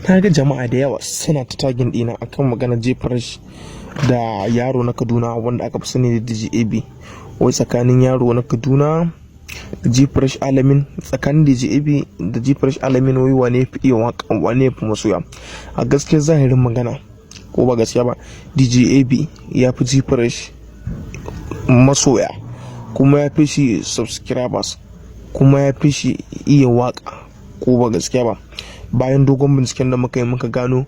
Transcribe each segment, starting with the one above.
Na ga jama'a da yawa suna ta tagging ɗina akan maganar Gfresh da Yaro na Kaduna, wanda aka fi sani da DJ AB. Wai tsakanin Yaro na Kaduna da Gfresh Alamin, tsakanin DJ AB da Gfresh Alamin, wai wane fi iya waka, wane fi masoya? A gaskiyar zahirin magana, ko ba gaskiya ba, DJ AB ya fi Gfresh masoya, kuma ya fi shi subscribers, kuma ya fi shi iya waka, ko ba gaskiya ba? Bayan dogon binciken da muka yi, muka gano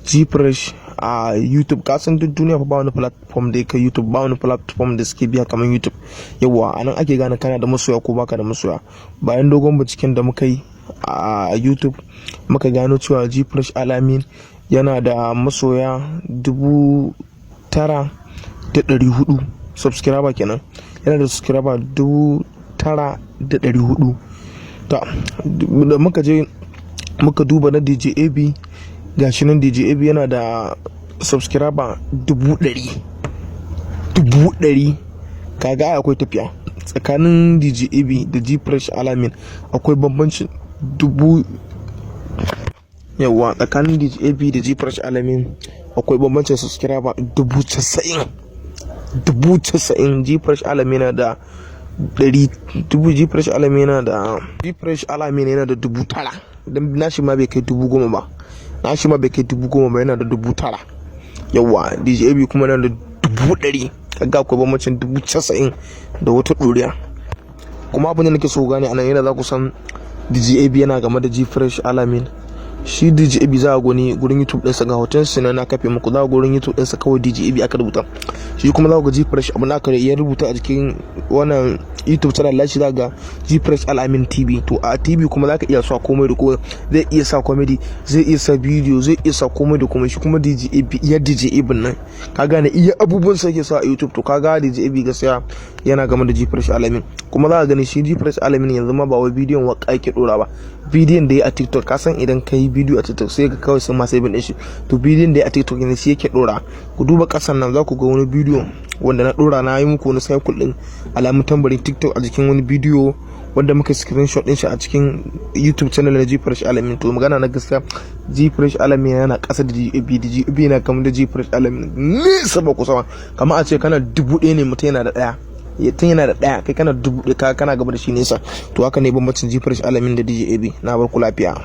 Gfresh a YouTube, kasan duk duniya fa ba wani platform da ya kai YouTube, ba wani platform da suke biya kamar YouTube. Yawa, anan ake gane kana da masoya ko baka da masoya. Bayan dogon binciken da muka yi a YouTube, muka gano cewa Gfresh Alamin yana da masoya 9,400, subscriber kenan. Yana da subscriber 9,400. Ta da muka je muka duba na DJ AB, gashi nan DJ AB yana da subscriber 100,000, 100,000. Kaga ai akwai tafiya tsakanin DJ AB da Gfresh Alamin, akwai bambancin dubu. Yawa, tsakanin DJ AB da Gfresh Alamin akwai bambancin subscriber 90,000, 90,000. Gfresh Alamin yana da ɗari dubu, Gfresh Alamin yana da 9,000. Don nashi ma bai kai 10,000 ba, nashi ma bai kai 10,000 ba, yana da 9,000. Yawa, DJ AB kuma yana da 100,000. Kaga akwai bambancin 90,000 da wata ɗoriya. Kuma abin da nake so gane anan, yana za ku san DJ AB yana game da Gfresh Alamin, shi DJ AB za a gani gurin YouTube ɗinsa, ga hoton sa na kafe muku, za a gurin YouTube ɗinsa kawai DJ AB aka rubuta. Shi kuma za ku ga Gfresh, abin da aka ya rubuta a jikin wannan YouTube channel lashi, za ga Gfresh Alamin TV. To a TV kuma za ka iya sa komai da komai, zai iya sa comedy, zai iya sa video, zai iya sa komai da komai. Shi kuma DJ AB, iya DJ AB nan, ka gane, iya abubuwan sa yake sa a YouTube. To kaga DJ AB gaskiya yana game da Gfresh Alamin. Kuma za ka gani shi Gfresh Alamin yanzu ma ba wai bidiyon waka yake dora ba, bidiyon da ya a TikTok. Ka san idan ka yi bidiyo a TikTok, sai ka kawai sun ma saving din shi. To bidiyon da ya a TikTok yanzu shi yake dora. Ku duba kasan nan, za ku ga wani bidiyo wanda na dora, na yi muku wani cycle din alamun tambarin TikTok a jikin wani bidiyo wanda muka screenshot din shi a cikin YouTube channel na Gfresh Alamin. To magana na gaskiya, Gfresh Alamin yana kasa da GAB, da GAB yana kamar da Gfresh Alamin nesa ba kusa ba. Kamar a ce kana 1,000 ne, mutum yana da ɗaya, tun yana da ɗaya, kai kana 1,000, kana gaba da shi nesa. To haka ne bambancin Gfresh Alamin da DJ AB. Na bar ku lafiya.